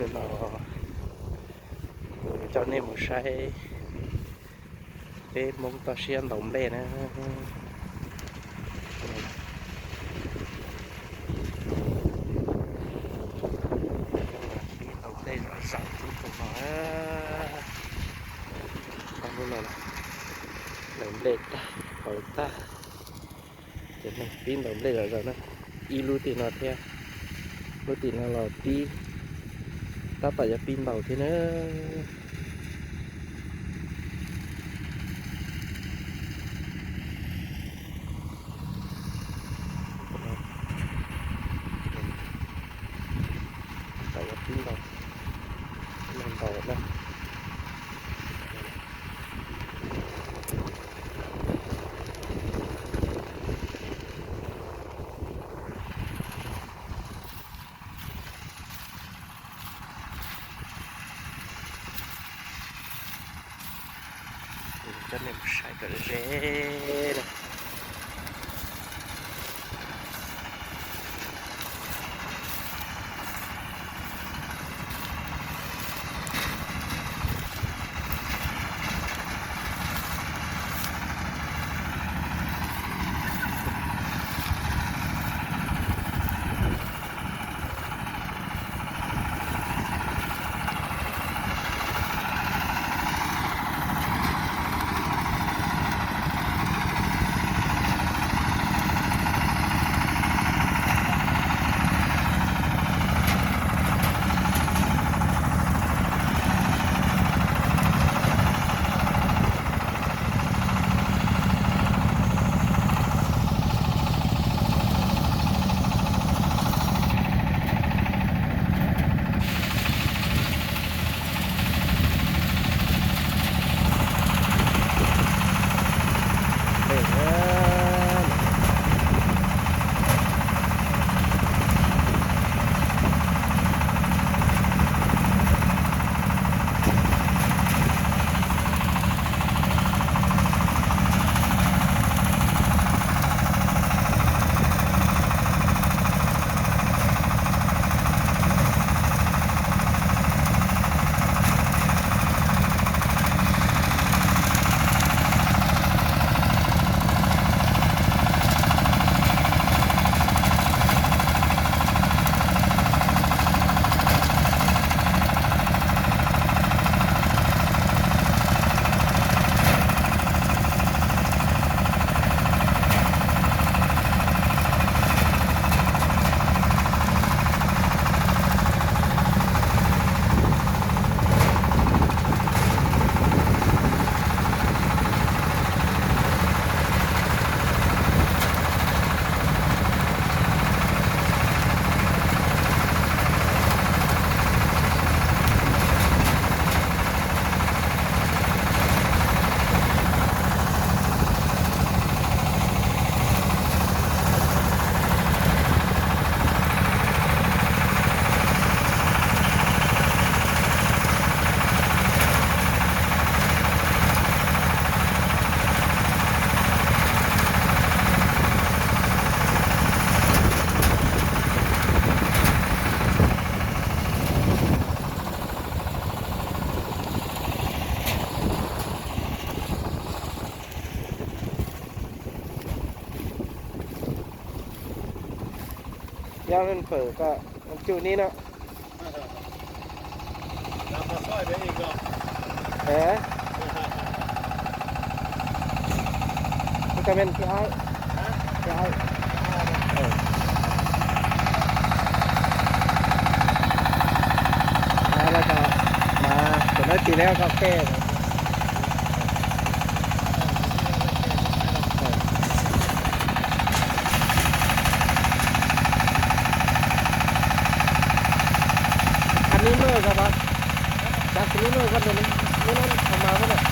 Hnub no kuv coj nej mus saib peb Hmoob toj siab ntaus nplej na. Pib ntaus nplej zom zaws lub koog no. Tau hnub no ntaus nplej tag, ntaus tag. Ces pib ntaus nplej zom zaws na. Ib lub tim no thiab, lub tim no los pib, tab tom yuav pib ntaus thiab na. Tab tom yuav pib ntaus, pib ntaus na. Coj nej mus saib kom ze na. Yog leej pawm kom cug ni no. Ê, cái bên thứ hai, thứ hai. Ờ. Đó là có, mà tụi nó chỉ leo cà phê. Cam ni maj ko, cam ni maj ko, nws nyob no mas.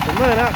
Tus maj no.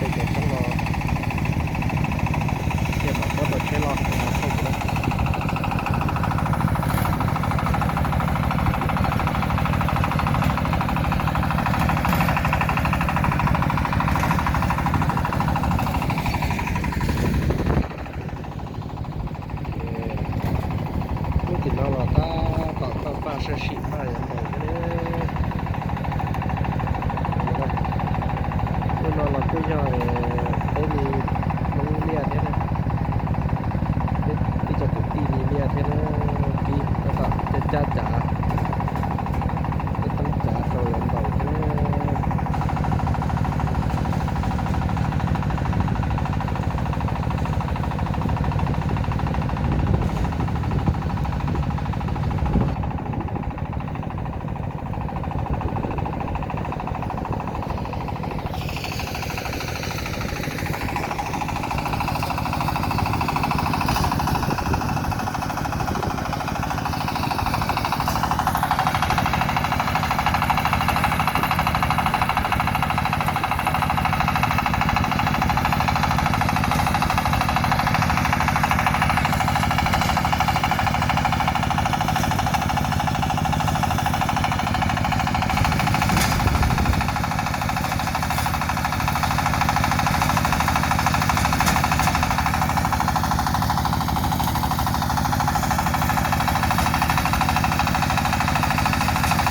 Cov tshoob no thiaj mam muab tau tsheb los thauj kuv na. Lub tim no los tab tom toj paj sab sim paj yuav ntev thiab. Lub no los kuj yog peb li